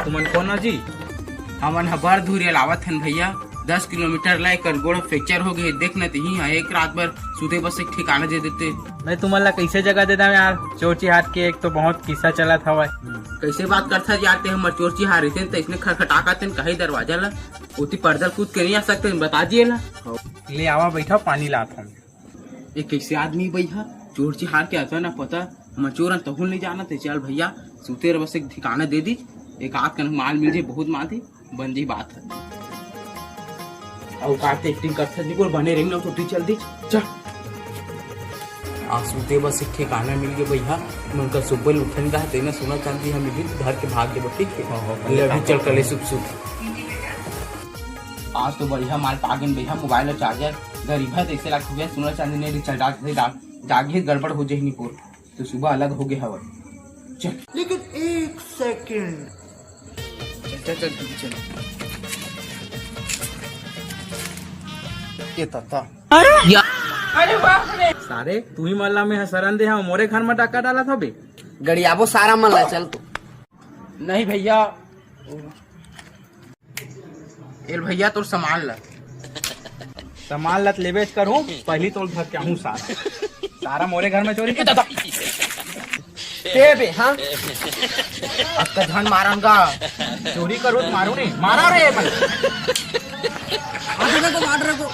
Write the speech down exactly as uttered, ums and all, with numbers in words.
तुमन कोन हो जी? हमन ह बड़ दूरिया लावत हन भैया, दस किलोमीटर ला एकर गोड़ फ्रैक्चर हो गए। देख न तिही ह, एक रात बर सुते बस एक ठिकाना दे देते। मैं तुमन ला कैसे जगह दे दम यार? चोरचिहार के एक तो बहुत किस्सा चलत हवय। कैसे बात करथस यार ते? हमर चोरचिहार रहितेन त इसने खटखटा करतेन कहीं दरवाजा ला, ओती पर्दा ल कूद के नहीं आ सकते, बता दिए ला। ले आवा, बैठा, पानी लात हूँ। ये कैसे आदमी भैया, चोरचिहार के अता ना पता, हमर चोरन तहुल नहीं जाना ते। चल भैया, सुते रह, बस एक ठिकाना दे दी, एक आध कन माल मिल जाए, बहुत माल दे, बन जी बात है। अउ का ते एक्टिंग करथस निकोल, बने रही ना तो तू चल दी। चल। आ सुते बस एक ठिकाना मिल गए भैया, उनका सुबह ले उठन का है, तेना सोना चांदी हम भी घर के भाग के, ठीक है? हाँ, हाँ, ले अभी हाँ, चल हाँ। कले सुख सुख। आज तो बढ़िया माल पागन भैया, मोबाइल और चार्जर। गरीब है तो ऐसे लाख भैया, सोना चांदी नहीं, चल जाग, जाग, जागिए, गड़बड़ हो जाए निकोल। तो सुबह अलग हो गए हवा। चल। लेकिन एक सेकंड। चल, चल, चल, चल, चल। ये तत्ता। अरे बाप रे। सारे, तू ही मल्ला में हसरन दे, हाँ, मोरे घर में डाका डाला था बे। गड़ियाबो सारा मन ला, चल तू। नहीं भैया, एल भैया, तोर सामान ला। सामान ला त लेबेच करूँ, पहली तोल धर के आहूँ सारा। सारा मोरे घर में चोरी के। ते बे, हाँ? अब तो झन मारन गा। चोरी करूँ त मारूँ नहीं। मारा रे मन। मार रे को, मार रे को।